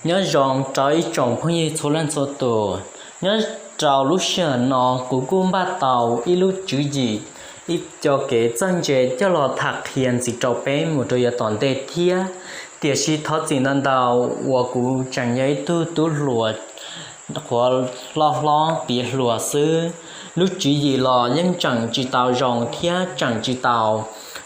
Nyob zoo rau ib tsoom phooj ywg txhua leej txhua tus, nyob rau lub sij hawm no kuv kuj npaj tau ib lub tswv yim, ib co kev txawj ntse coj los tham qhia ntxiv rau peb mus rau yav tom ntej thiab. Tiam sis thov txim ntau ntau uas kuv tseem yog ib tug tub hluas qhuav loj hlob piav hluas xwb. Lub tswv yim los yeej tseem tsis tau zoo thiab tseem tsis tau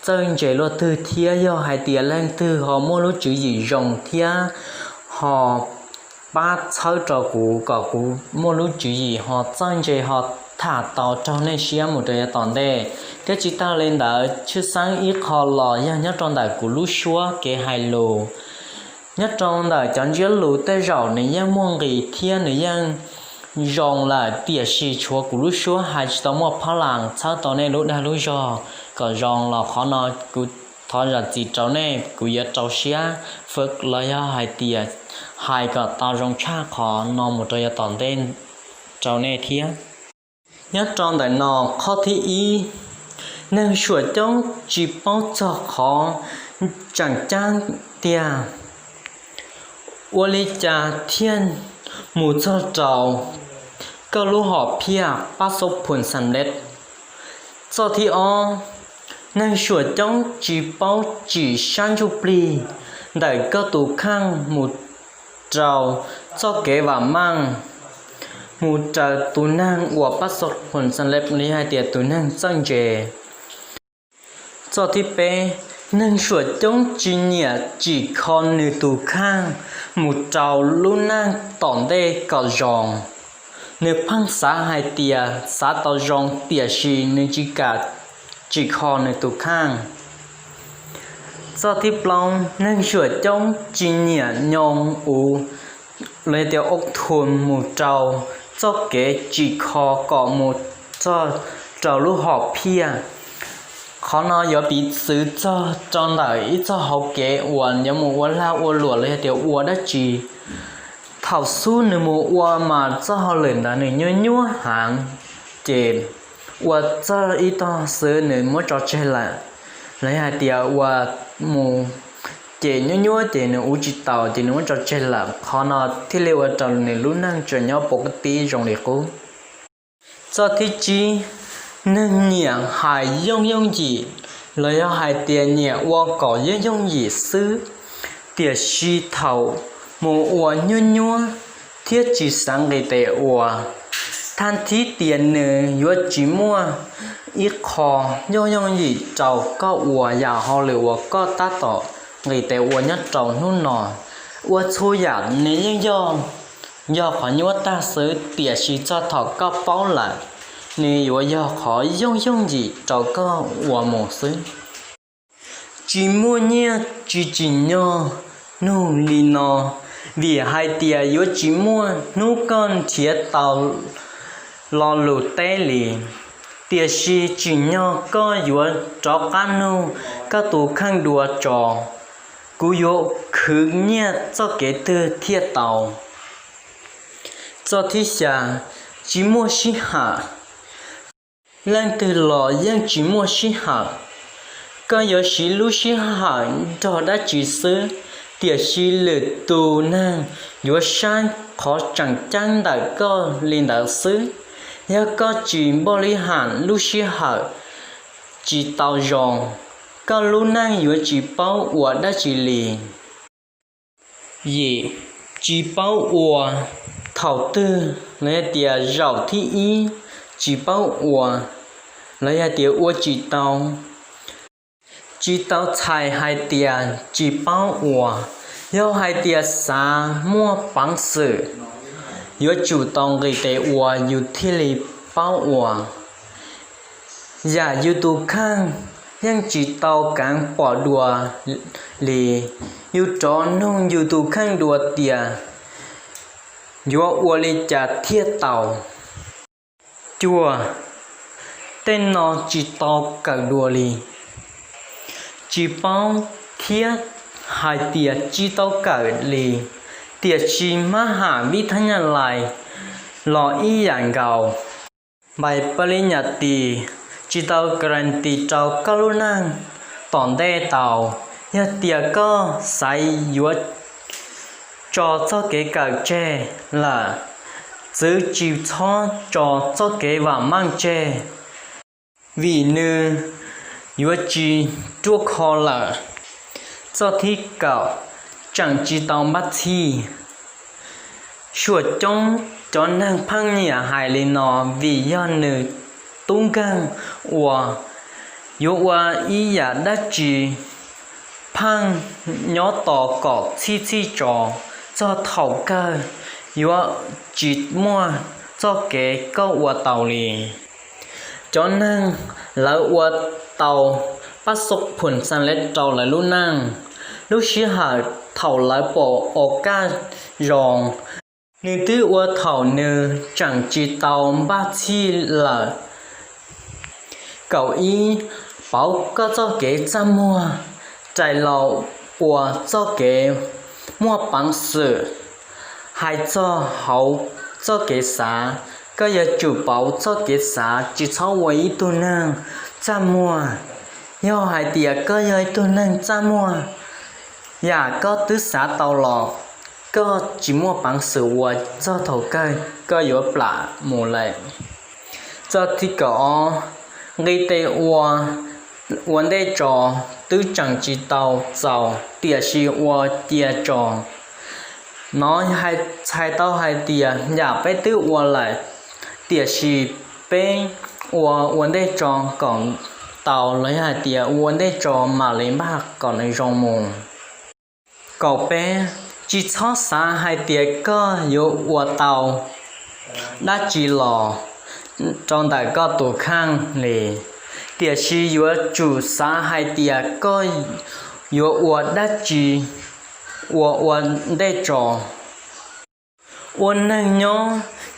txawj ntse luaj twg thiab. Yog hais tias leej twg ho muaj lub tswv yim zoo thiab ho pab txhawb rau kuv kom kuv muaj lub tswv yim ho txawj ntse ho tham tau raug nej siab mus rau yav tom ntej. Thiab tsis tas li ntawd, tshwj xeeb ib qho los yog nyob rau ntawm kuv lub suab kev hais lus. Nyob rau ntawm cov ntsiab lus tej zaum nws yeej muaj nqis thiab nws yeej zoo lawm, tiam sis tshuav kuv lub suab hais tsis tau muaj phab las txhawb tau nej lub dag lub zog kom zoo los qhov no kuv thov zam txim rau nej. Kuv yuav rau siab fwm los yog hais tias hais kom tau zoo tshaj qhov no mus rau yav tom ntej rau nej thiab. Nyob rau ntawm no, qhov thib ib, neeg suam coob tsis paub txog qhov tseem ceeb tiag. Ua li cas thiaj mus txog rau koj lub hom phiaj pab xub phum xam lej? Txoj thib ob, neeg suam coob tsis paub tsim sab ntsuj plig ntawm koj tus kheej mus rau txoj kev vam meej, mus raws tus neeg uas pab xub phum xam lej li hais tias tus neeg txawj ntse. Txoj thib peb, neeg suam coob tsis nyiam tsim kho nws tus kheej mus rau lub neej tom ntej kom zoo. Nws pheej xav hais tias xav tau zoo tiam sis nws tsis kam tsim kho nws tus kheej. Txoj thib plaub, neeg suam coob tsis nyiam nyoo uv los yog tias ob thum mus rau txoj kev tsim kho kom mus txog rau lub hom phiaj. Qhov no yuav piv txwv txog rau ntawm ib txoj hauv kev uas yuav mus ua lag ua luam los yog tias ua dab tsi. Thaum xub nws mus ua mas txoj hauj lwm ntawd nws nyuaj nyuaj heev, ces ua txog ib tog xwb nws muab tso tseg lawm, los yog hais tias ua mus ces nyuaj nyuaj ces nws uv tsis taus ces nws muab tso tseg lawm. Qhov no thiaj li ua rau nws lub neej tseem nyob pov ka tib zoo li qub. Txoj thib tsib, neeg nyiam hais yooj yooj yim los yog hais tias nyiam ua kom yooj yooj yim xwb, tiam sis thaum mus ua nyuaj nyuaj thiab tsis xav nqis tes ua, thaj thib tias nws yuav tsis muaj ib qho yooj yooj yim rau koj ua yam hauj lwm uas koj tab tom nqis tes ua nyob rau hnub no. Ua txhua yam nws yeej yog, yog qhov nyuaj tag xwb, tiam sis txog thaum koj paub lawm, nws yuav yog qhov yooj yooj yim rau koj ua mus xwb. Tsis muaj nyiaj tsis tsim nyog nug li no, vim hais tias yuav tsis muaj hnub koj nrhiav tau lo lus teb li. Tiam sis tsim nyog koj yuav rov qab nug koj tus kheej dua tso, kuv yuav khwv nyiaj txoj kev twg thiaj tau. Txoj thib xya, tsis muaj sij hawm. Leej twg los yeej tsis muaj sij hawm. Koj yuav siv lub sij hawm nrog dab tsi xwb, tiam sis lwm tus neeg yuav saib qhov tseem ceeb ntawm koj li ntawd xwb. Yog koj tsis npaj li ham lub sij hawm tsis tau zoo, koj lub neej yuav tsis paub ua dab tsi li. Yim, tsis paub ua. Thaum twg los yog tias zaum thib ib tsis paub ua, los yog tias ua tsis tau. Tsis tau txhais hais tias tsis paub ua. Yog hais tias xav muaj peev xwm, yuav tsum tau nqis tes ua yus thiaj li paub ua. Yam yus tus kheej yeej tsis tau kaav pom dua li, yus rov nug yus tus kheej dua tias yuav ua li cas thiaj tau. Cuaj, tej no tsis tau kawm dua li. Tsis paub thiab hais tias tsis tau kawm li, tiam sis mab ham vib thab nyaj lais los ib yam nkaus. Npaim pab li nyam tis tsis tau guarantee rau koj lub neej tom ntej tau. Yog tias koj xaiv yuav tso txoj kev kawm tseg lawm, txwv tsis txhob tso txoj kev vam meej tseg, vim nws yuav tsis ruaj khov lawm. Txoj thib kaum, tseem tsis tau npaj txhij. Suam coob cov neeg pheej nyiam hais li no vim yog nws tub nkeeg uas yuav ua ib yam dab tsi pheej nyob tos kom txhij txhij tso, txog thaum kawg yuav tsis muaj txoj kev koj ua tau li. Cov neeg lawv ua tau pab xo phum xas lev rau lawv lub neej, lub sij hawm thaum lawv pom o kaj zoo, nws twb ua thaum nws tseem tsis tau npaj txhij lawm. Kaum ib, pauv koj txoj kev txaj muag, rais los ua txoj kev muaj peev xwm. Hais txog hauv txoj kev xav, koj yuav tsum pauv txoj kev xav tsis txhob ua ib tug neeg txaj muag. Yog hais tias koj yog ib tug neeg txaj muag, yam koj twb xav tau los koj tsis muaj peev xwm ua, txog thaum kawg koj yuav plam mus lawm. Txoj thib kaum ob, nqis tes ua, ua ntej tso, twb tseem tsis tau txaus tiam sis ua cia tso. No txhais tau hais tias yam peb twb ua lawm, tiam sis peb ua ua ntej tso kom tau los yog hais tias ua ntej tso mam li npaj kom nws zoo mus. Kaum peb, tsis txhob xav hais tias koj yuav ua tau dab tsi los rau ntawm koj tus kheej li, tiam sis yuav tsum xav hais tias koj yuav ua dab tsi ua ua ntej tso. Ua neej nyob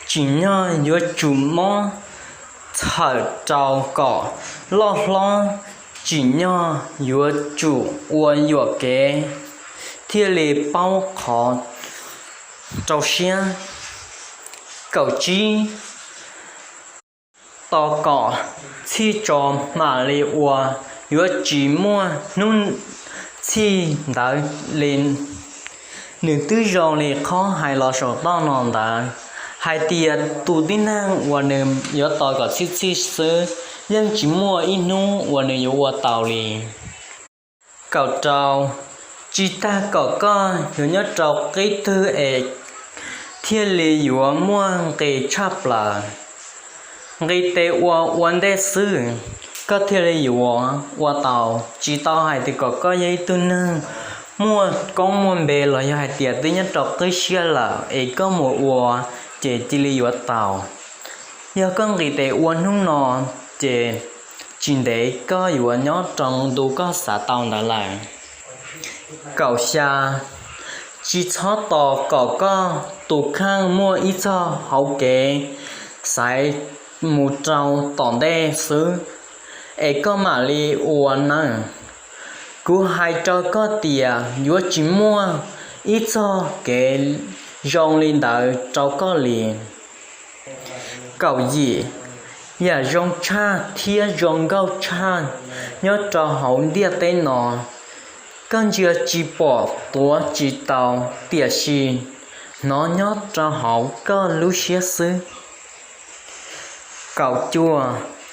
tsim nyog yuav tsum mob txhawm rau kom loj hlob, tsim nyog yuav tsum ua yuam kev thiaj li paub qhov rau siab. Kaum tsib, tos kom txhij tso mam li ua, yuav tsis muaj hnub txhij ntawd li. Nws twb zoo li qhov hais los saum toj no ntawd, hais tias tus tib neeg uas nws yuav tos kom txhij txhij xwb, yeej tsis muaj ib hnub uas nws yuav ua tau li. Kaum rau, tsis tas kom koj yuav nyob rau qib twg es thiaj li yuav muaj nqis tshaj plaws. Nqis tes ua ua ntej xwb, koj thiaj li yuav ua tau. Tsis tau hais tias kom koj yog ib tug neeg muaj koob muaj npe los yog hais tias twb nyob rau qib siab lawm es koj mus ua ces cia li yuav tau. Yog koj nqis tes ua hnub no ces tsis ntev koj yuav nyob rau ntu koj xav tau ntawd lawm. Kaum xya, tsis txhob tos kom koj tus kheej muaj ib txoj hauv kev xaiv mus rau tom ntej xwb es koj mam li ua nawb. Kuv hais rau koj tias yuav tsis muaj ib txoj kev zoo li ntawd rau koj li. Kaum yim, yam zoo tshaj thiab zoo nkauj tshaj nyob rau hauv ntiaj teb no, koj ntsia tsis pom tuav tsis tau, tiam sis hnov nyob rau hauv koj lub siab xwb. Kaum cuaj,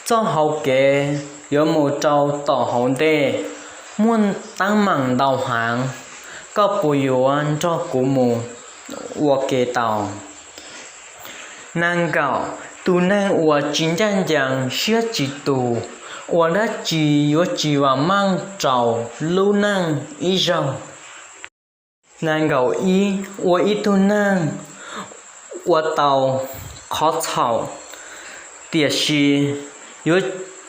txoj hauv kev yuav mus rau tom hauv ntej, muaj teeb meem ntau heev, koj puas yuav nrog kuv mus ua ke tau? Nees nkaum, tus neeg uas tsis ncaj ncees siab tsis tus, ua dab tsi yuav tsis vam meej rau lub neej ib zaug. Nees nkaum ib, ua ib tug neeg ua tau qhov txhaum, tiam sis yuav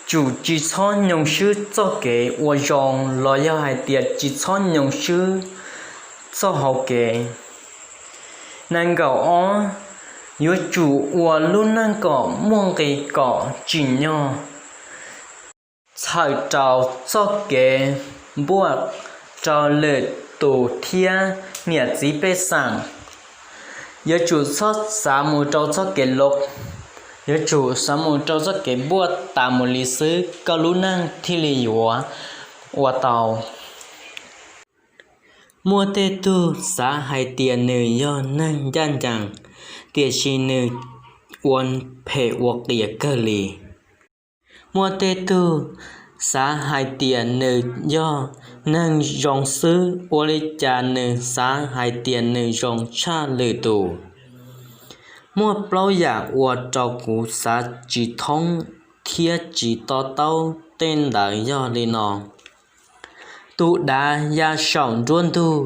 tsum tsis txhob nyoo swb txoj kev ua zoo los yog hais tias tsis txhob nyoo swb txoj hauv kev. Nees nkaum ob, yuav tsum ua lub neej kom muaj nqis kom tsim nyog, txhawm rau txoj kev npuaj rau lwm tus thiab niam txiv pej xeem. Yuav tsum txhob xav mus rau txoj kev loj, yuav tsum xav mus rau txoj kev npuaj tas mus li xwb koj lub neej thiaj li yuav ua tau. Muaj tej tug xav hais tias nws yog neeg ncaj ncees, tiam sis nws ua phem ua qias kawg li. Muaj tej tug xav hais tias nws yog neeg zoo xwb, ua li cas nws xav hais tias nws zoo tshaj lwm tus. Muaj plaub yam uas rau kuv xav tsis thoob thiab tsis to taub, tej ntawd yog li no: tus dav ya saum nruab ntug,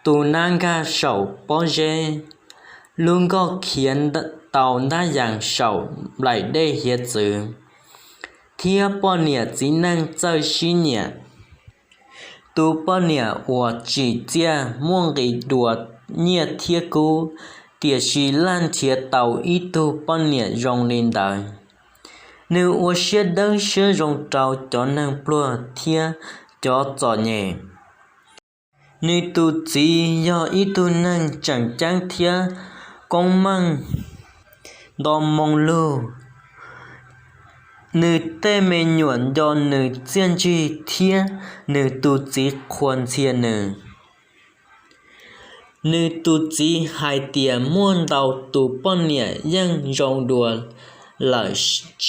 tus nab nkag saum pob zeb, lub nkoj khiav tau ntab yas saum nplaim dej hiav txwv, thiab poj niam txiv neej txawj sib nyiam. Tus poj niam uas tsim txiaj muaj nqis dua nyiaj thiab kub, tiam sis laj nrhiav tau ib tug poj niam zoo li ntawd. Nws ua siab dawb siab zoo rau cov neeg pluag thiab cov txom nyem. Nws tus txiv yog ib tug neeg tseem ceeb thiab koob meej nto moo lug. Nws tej me nyuam nco nws txiaj ntsig thiab nws tus txiv qhuas ntxhias nws. Nws tus txiv hais tias muaj ntau tus poj niam yeej zoo dua lawm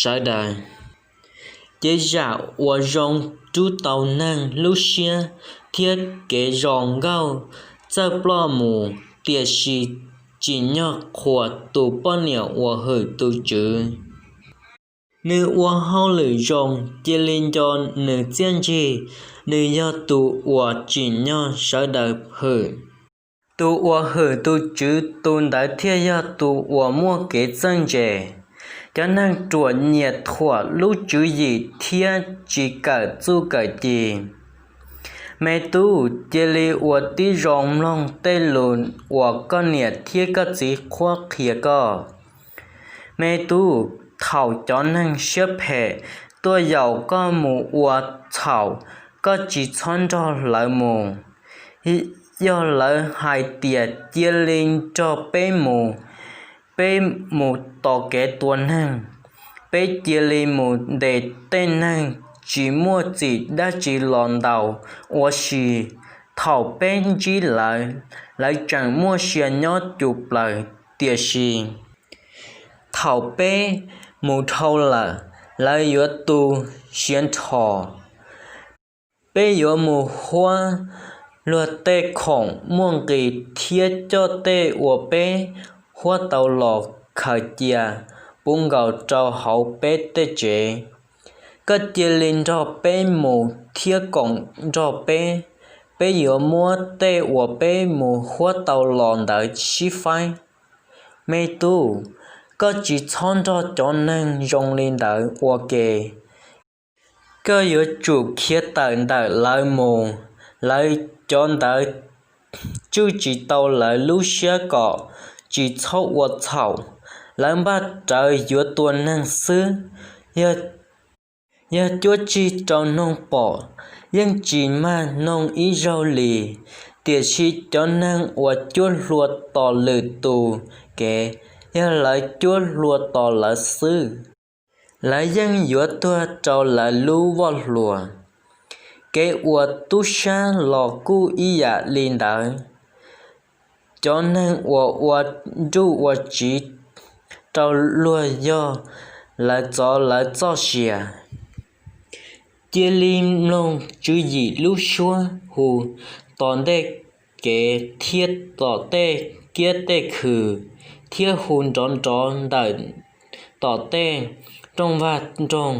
sawv daws. Cev zam uas zoo rub tau neeg lub siab thiab kev zoo nkauj txawj ploj mus, tiam sis tsim nyog qhuas tus poj niam uas hwm tus Tswv. Nws ua hauj lwm zoo, cia li nco nws txiaj ntsig, nws yog tus uas tsim nyog sawv daws hwm. Tus uas hwm tus Tswv, tus ntawd thiaj yog tus uas muaj kev txawj ntse. Cov neeg ruam nyiam thuam lub tswv yim thiab tsis kawm txuj kawm ci. Me tub, cia li ua tib zoo mloog tej lus uas koj niam thiab koj txiv qhuab qhia koj. Me tub, thaum cov neeg siab phem tuaj yaum koj mus ua txhaum, koj tsis txhob nrog lawv mus. Yog lawv hais tias, cia li nrog peb mus, peb mus tos kev tua neeg, peb cia li mus ntes tej neeg tsis muaj txim dab tsi los ntaus ua si. Thaum peb ntsib lawv, lawv tseem muaj sia nyob cum plaws, tiam sis thaum peb mus dhau lawm, lawv yuav tu siav nrho. Peb yuav mus huab luag tej khoom muaj nqis thiab coj tej uas peb huab tau los khaws cia puv nkaus rau hauv peb tej tsev. Koj cia li nrog peb mus thiab koom nrog peb. Peb yuav muab tej uas peb mus huab tau los ntawd sib faib. Me tub, koj tsis txhob nrog cov neeg zoo li ntawd ua ke. Koj yuav tsum khiav tawm ntawm lawv mus. Lawv cov ntawd tswj tsis tau lawv lub siab kom tsis txhob ua txhaum. Lawv npaj rawv yuav tua neeg xwb. Yog cuab tsi rau noog pom, yeej tsis mag noog ib zaug li. Tiam sis cov neeg uas cuab hlua tos lwm tus kev, yog lawv cuab hlua tos lawv xwb, lawv yeej yuav tuag rau lawv lub voj hlua. Kev ua tub sab los kuj ib yam li ntawd. Cov neeg uas ua nruj ua tsiv rau luag yog lawv txov lawv txoj sia. Cia li mloog tswv yim lub suab hu tom ntej kev thiab tom tej kiab tej khw, thiab hu nrov nrov ntawm tom tej rooj vag nroog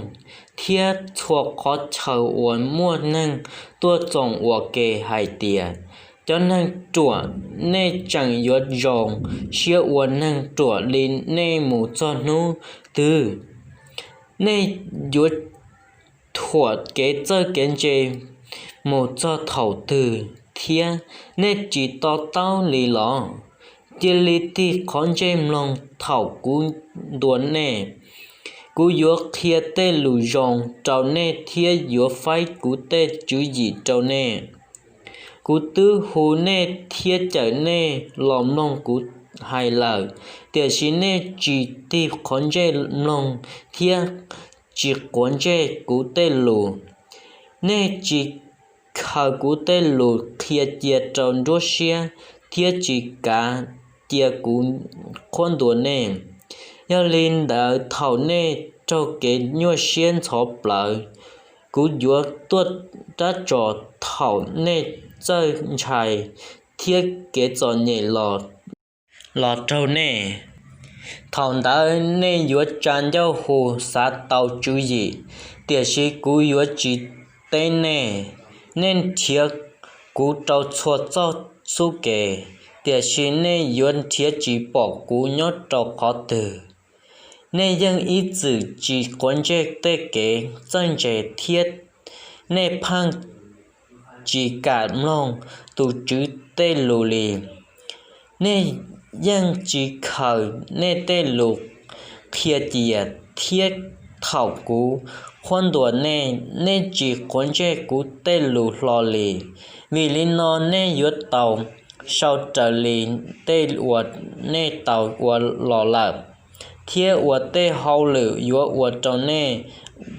thiab txhua qhov chaw uas muaj neeg tuaj txoos ua ke hais tias, cov neeg ruam, nej tseem yuav zoo siab ua neeg ruam li nej mus txog hnub twg? Nej yuav thuam kev txawj kev ntse mus txog thaum twg thiab? Nej tsis to taub li los? Cia li tig qhov ntsej mloog thaum kuv ntuas nej. Kuv yuav qhia tej lus zoo rau nej thiab yuav faib kuv tej tswv yim rau nej. Kuv twb hu nej thiab cawm nej los mloog kuv hais lawm, tiam sis nej tsis tig qhov ntsej mloog thiab tsis quav ntsej kuv tej lus. Nej tsis khaws kuv tej lus qhia cia rau nruab siab thiab tsis kav cia kuv qhuab ntuas nej. Yog li ntawd thaum nej raug kev nyuaj siab ntxhov plawv, kuv yuav tuaj rab tso thaum nej txawj ntshai thiab kev txom nyem los raug nej. Thaum ntawd nej yuav tsa ncauj hu xav tau tswv yim, tiam sis kuv yuav tsis teb nej. Nej nrhiav kuv rau txhua txoj xub kev, tiam sis nej yuav nrhiav tsis pom kuv nyob rau qhov twg. Nej yeej ib txwm tsis quav ntsej tej kev txawj ntse thiab nej pheej tsis kam mloog tus Tswv tej lus li. Nej yeej tsis khaws nej tej lus qhia cia, thiab thaum kuv qhuab ntuas nej, nej tsis quav ntsej kuv tej lus hlo li. Vim li no nej yuav tau sau raws li tej uas nej tau ua los lawm, thiab ua tej hauj lwm yuav ua rau nej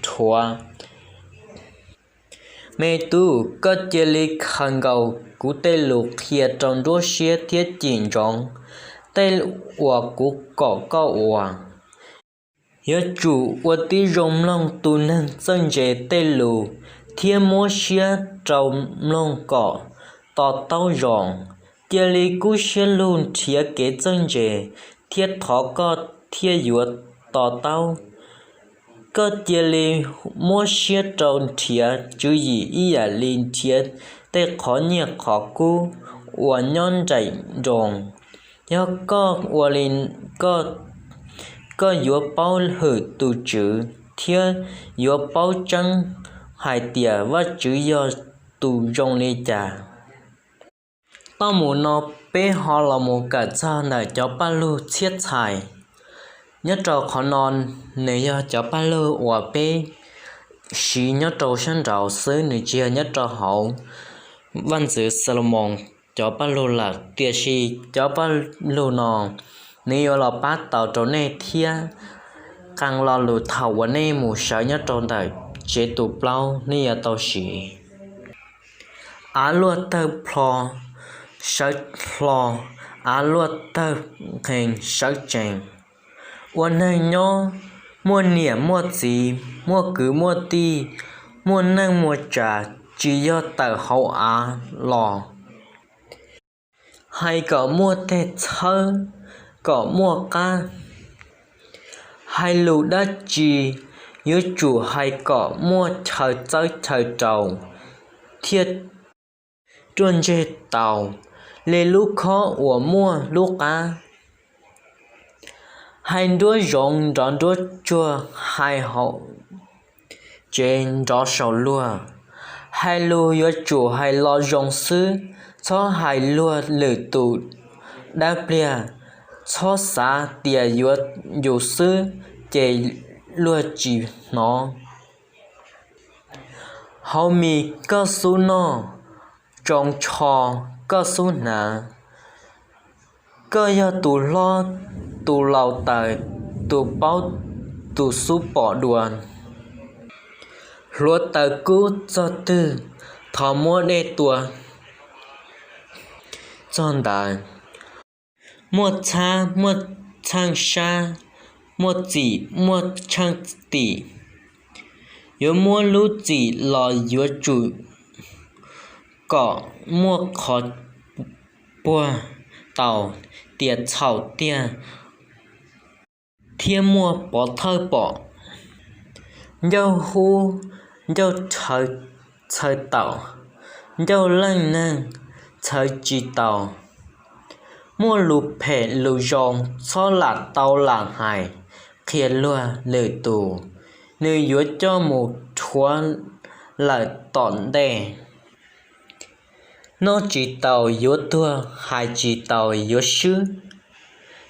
dhuav. Me tub, koj cia li khaws nkaus kuv tej lus qhia rau nruab siab thiab cim ntsoov tej uas kuv kom koj ua. Yuav tsum ua tib zoo mloog tus neeg txawj ntse tej lus thiab muab siab rau mloog kom to taub zoo. Cia li kub siab lug nrhiav kev txawj ntse, thiab thov koj thiaj yuav to taub. Koj cia li muab siab rau nrhiav tswv yim ib yam li nrhiav tej qhov nyiaj qhov kub uas nyob nraim nroos. Yog koj ua li, koj yuav paub hwm tus Tswv thiab yuav paub tseeb hais tias Vajtswv yog tus zoo li cas. Txij mus no peb ho los mus kawm txog ntawm cov paj lug txhiab txhais. Nyob rau qhov no, nws yog cov paj lug uas peb siv nyob rau sab nraud xwb, nws tsis yog nyob rau hauv Vaj ntxwv Xalumoos cov paj lug lawm. Tiam sis cov paj lug no nws yuav los pab tau rau nej thiab qee lo lus thaum uas nej mus sawv nyob rau ntawm tsev tu plaub nej yuav tau siv. Av luaj tawg plho, sawv hlo, av luaj tawg nqhee, sawv tsees. Ua neeg nyob, muaj niam muaj txiv, muaj kwv muaj tij, muaj neej muaj tsav, tsis yog tawm hauv av los. Hais kom muaj tes txhawb, kom muaj qab. Hais lus dab tsi yuav tsum hais kom muaj chaw txawb chaw rau, thiaj ruaj ntseg tau li lub khob uas muaj lub qab. Hais nruab zoov nrov nruab tsuag, hais hauv tsev nrov saum luag. Hais lus yuav tsum hais lo zoo xwb, txhob hais luag lwm tus dab pliag. Txhob xav tias yuav yus xwb ces luag tsis hnov. Hauv mis koj xub noj, tsoos tsho koj xub hnav. Koj yog tus hlob tus laus taws, tus paub tus xub pom dua. Hluav taws kub txog twg, thov muab dej tua txog ntawd. Muaj txhab muaj tsheej sab, muaj txim muaj tsheej tim. Yuav muab lub txim los yuav tsum kom muaj qhov puag tau tias txhaum tiag thiab muaj pov thawj pom. Ncauj hub ncauj txhawv taum, ncauj leej neeg txhawv tsis taus. Muaj lus phem lus zoo txhob lam tau lam hais qhia luag lwm tus, nws yuav coj mus rhuav lawm tom ntej. Noj tsis taus yuav tuag, hais tsis taus yuav swb.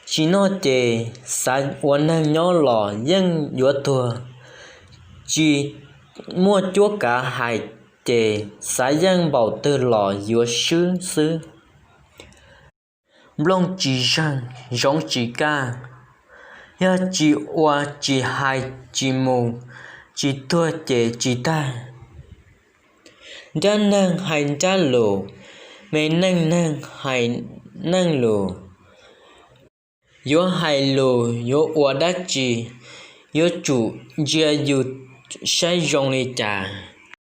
Tsis noj ces xav ua neeg nyob los yeej yuav tuag. Tsis muaj cuab kav hais ces xav yeej npaum twg los yuav swb xwb. Nplooj tsis zeeg, zoov tsis kaj, yog tsis ua tsis hais tsis mus, tsis tuag ces tsis tag. Nrab neeg hais nrab lus, me neej neeg hais neej lus. Yuav hais lus yuav ua dab tsi, yuav tsum ntsia yus saib zoo li cas.